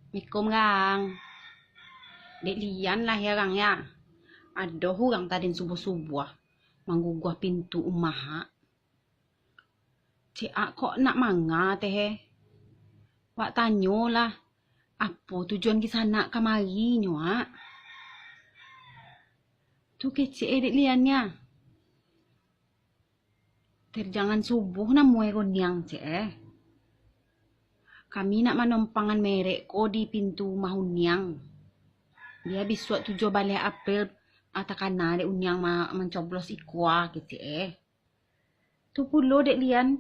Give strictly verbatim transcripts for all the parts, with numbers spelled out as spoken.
Assalamualaikum, Gang. Dek Lian lah ya, Gang, ya? Ado urang tadin subuah-subuah mangguguah pintu umah, ha? Cek ak kok nak manga teh, he? Wak tanyolah, apo tujuan kisanak kamari nyo, ak? Tu kecek e dek Lian, ya. Terjangan subuh namuai runiang, cek eh. Kami nak manompangan merek ko di pintu rumah uniang. Bia bisuak tujuah baleh April, ah, takana dek uniang ma-, mancoblos ikua, kecek eh. Tu pulo dek Lian.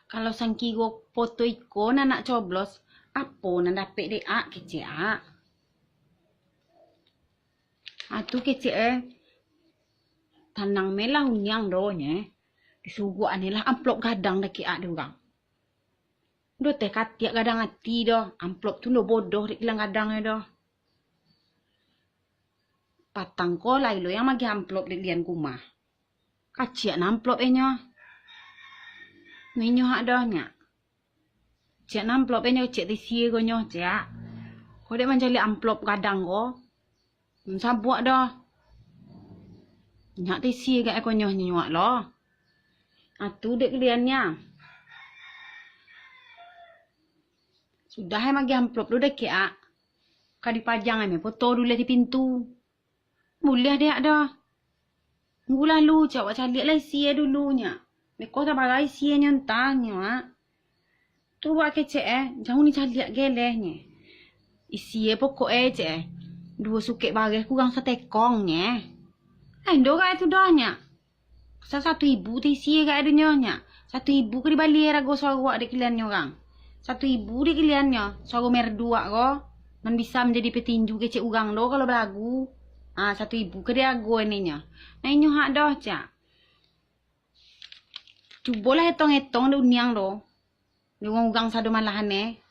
Kalau sangkiro poto iko nan nak coblos, apo nan dapek dek ak, kecek ak. Ah, tu kecek eh. Tanang me lah uniang do nye. Disuguak ane lah amplop gadang dakek ak di urang. Do teh katiak gadang ati do, amplop tu ndo bodoh dek Lian gadang e do. Patang ko lai lo yang magiah amplop dek Lian kumah. Kaciak nan amplop e nyo. Minyo hak doh nyak. Ciak nan amplop e nyo, ciak tisi ko nyo, ciak. Ko dek mancaliak amplop gadang ko. Hmm, sabuak doh. Nyak tisi gak e ko nyo nyuak lo. Atu dek Lian nya. Sudah e magiah amplop tu dek ak. Ka dipajang e me poto duleh di pintu. Buliah dek doh. Tunggu lalu, cak wak caliak lah isi e dulu nyak. Beko tabara isi e nyo ntah nyo, ak. Tu wak kecek e, jauah ni caliak geleh nye. Isi e pokok e cek e, duo sukek bareh kurang satekong nye. Ai, ndo gai tu doh nyak. Sa satu ibu tu isi e gai dunyo nyak. Satu ibu ka dibali e rago saruak dek Lian nyo urang. Satu ibu dek Lian nyo, saruak merduak ko, nan bisa manjadi petinju kecek urang do kalau balagu. Ah, satu ibu ka diago e nyo. Nah, inyo hak doh, cak. Cubolah etong-etong dek uniang do. Dek urang-urang sado malahan e.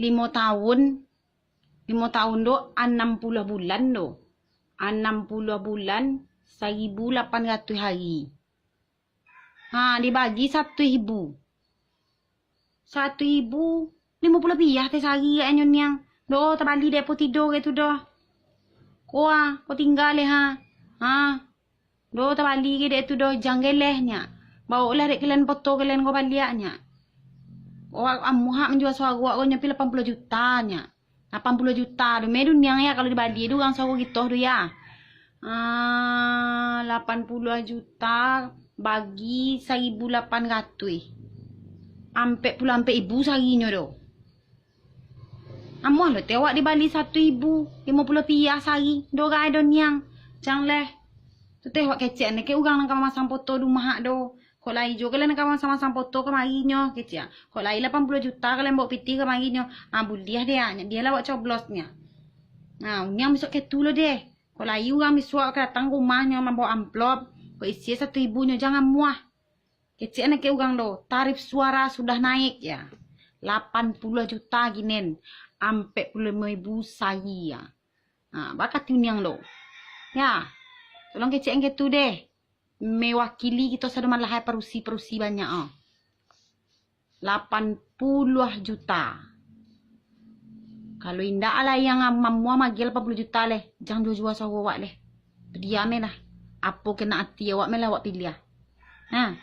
Limo taun, limo taun do anam puluah bulan do. Anam puluah bulan, saribu lapan ratuih hari. Ha, dibagi satu ibu. Satu ibu, limo puluah piah teh sari agaknyo niang. Do, tabali dek po tido ke tu doh. Ko ah, ko tingga leh ha. Ha. Do, tabali ke dek tu doh, jang geleh nyak. Bawoklah dek kalian poto kalian ko baliak nyak. Ko amuah manjua suaro ko nyampi lapan puluah juta nyak. Lapan puluah juta tu, me duniang ya, kalau dibali tu urang sawo gitoh tu ya. Ah, lapan puluah juta bagi saribu lapan ratuih. Ampek puluah ampek ibu sarinyo tu. Amuah lo teh awak dibali satu ibu, limo puluah piah sari, dorai doniang. Jang leh. Tu teh awak kecek ne ke urang nan ka mamasang poto di umah ak do. Kok lai juo kalian ka masang-masang poto kamari nyo, kecek. Kok lai lapan puluah juta kalian bawa pitih kamari nyo. Ah, buliah deh, ah, nyak bialah awak coblos nyak. Nah, uniang bisuak ketu lo deh. Kok lai urang bisuak ka datang ka rumah nyo mambawa amplop, kok isi satu ibu nyo jang amuah. Kecek nak ke urang do, tarif suara sudah naik ya. Lapan puluah juta ginen, ampek puluah limo ibu sari ya. Nah, bakati uniang do. Ya, tolong kecek yang ketu deh. Mewakili kito sado malahai parusi-parusi banyak ah. Lapan puluah juta. Kalau indak lah yang mamuah magiah lapan puluah juta leh, jang jua-jua sawo awak leh. Padiam lah. Apo kena ati awak me lah awak piliah. Nah,